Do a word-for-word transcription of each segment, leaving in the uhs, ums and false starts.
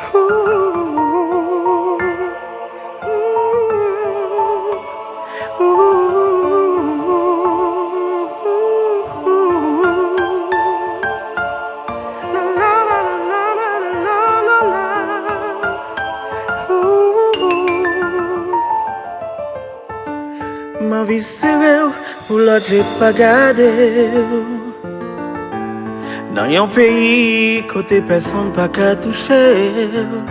M anvi sere w pou lòt je pa gade w. Nan yon peyi kote pèsonn pa ka touche w.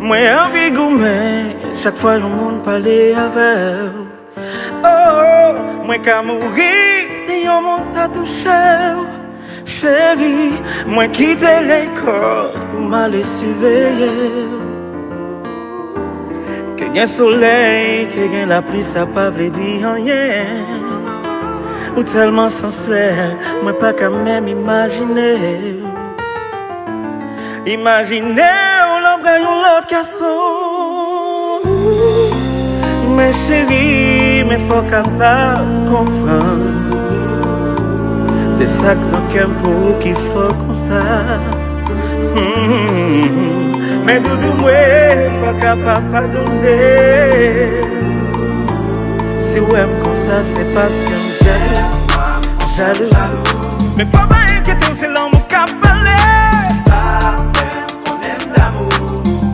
Mwen anvi goumen chak fwa yon moun pale avè w. Oh, mwen ka mouri si yon moun sa touche w. Cheri, mwen kite lekòl pou m ale siveye w. Ke gen solèy, ke gen lapli, sa pa vle di anyen. Ou tèlman sansyèl, mwen pa ka menm imajine w. Imajine w nan bra yon lòt gason. Men cheri, men fò w kapab konprann. Se sa k nan kè m pou ou ki fò konsa. Hmm. Men doudou mwen, fò w kapab padone. Si w wè m konsa, se paske m jalou, jalou. Men fò w pa enkyete w, se lanmou k ap pale. Sa fè m konnen m damou.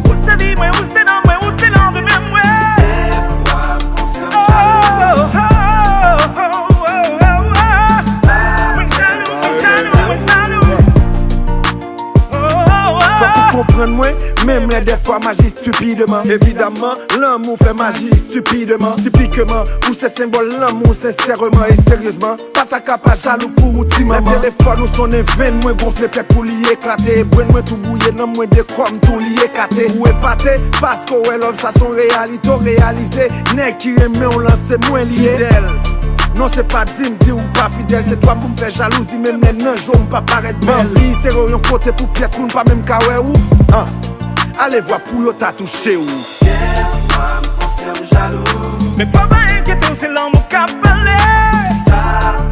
Ou se vi mwen, ou se nan mwen, ou se nan demen mwen. Dèfwa m konsyans jalou. Oh, oh, oh, oh, oh, oh. Sa mwen jalou, mwen jalou, mwen jalou. Oh, oh, oh. Fòk ou konprann mwen, menm lè dèfwa m aji stipideman. Evidamman, lanmou fè m aji stipideman. Tipikman, ou se senbòl lanmou sensèman e seryezman. Pa ta ka pa jalou pou ou, ti manman. Lè telefòn ou sonnen, venn mwen gonfle, pèp ou li eklate. Brenn mwen tou bwouye, nanm mwen dekò m tou li ekate. Ou epate, paske w wè love sa s on reyalite, w reyalize. Nèg ki renmen w lan se mwen li ye. Fidèl. Non, se pa di m di ou pa fidèl, se dwa m pou m fè jalouzi, menm lè nan je w m pa parèt bèl. M anvi sere w yon kote pou pyès moun pa menm ka wè ou. Ah. Ale vwa pou yo ta touche w. Dèfwa m panse m jalou. Men fò w pa enkyete w, se lanmou k ap pale. Sa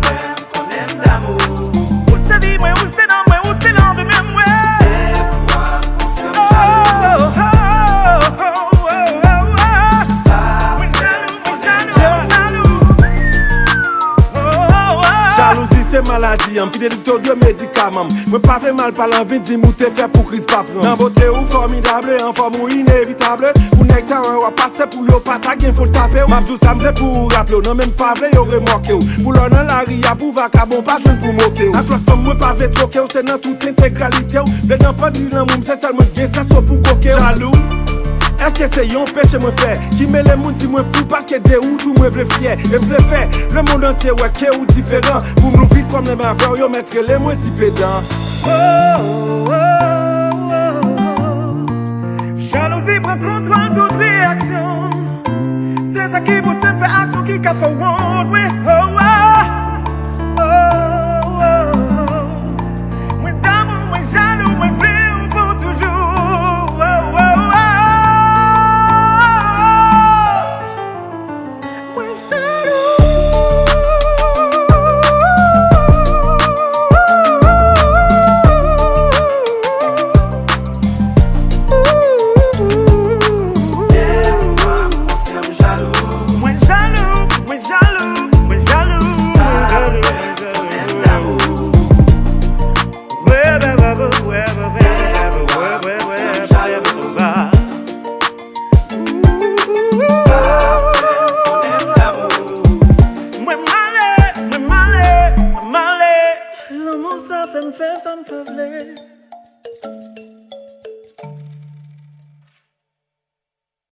fè m konnen m damou. Ou se vi mwen, ou se nan mwen, ou se nan demen mwen. Dèfwa m panse m jalou. Oh, oh, oh, oh, oh, oh. Sa mwen jalou, mwen jalou, mwen jalou. Oh, oh, oh. Jalouzi se maladi an, m kite li to dwe medikaman m. Mwen pa vle mal pale, anvi di m ou te fè pou kriz pa pran. Nan bote ou fòmidab, anfòm ou inevitab. Pou nèg ta wè w ap pase pou yo pa ta gen foul tape w. M ap di w sa m vle pou ou raple w, nan menm pa vle yo remòke w. Pou lè w nan lari a pou vakabon pa jwenn pou moke w. Ak lòt fanm mwen pa vle twoke w, se nan tout entegralite w. Vle nan pandi lanmou m, se sèl mwen k gen sans pou koke w. Jalou. Èske se yon peche mwen fè ki mele moun di mwen fou paske de ou tou mwen vle fyè? E m vle fè lemonn antye wè ke ou diferan. Pou m louvri kò m nan men avè w, yo mèt rele mwen ti pedan. Oh, oh, oh, oh. Jalouzi pran kontwòl tout reyaksyon. Se sa ki pouse m fè aksyon ki ka fè w wont, wi. Oh, oh, oh, oh. Mwen damou, mwen jalou, mwen vle w pou toujou. Oh, oh, oh. Mwen jalou. Dèfwa m panse m jalou. Mwen jalou, mwen jalou, mwen jalou. Sa fè m konnen m damou. Dèfwa m panse m jalou. Sa fè m konnen m damou. Mwen male, mwen male, mwen male. Lanmou sa fè m fè sa m pa vle.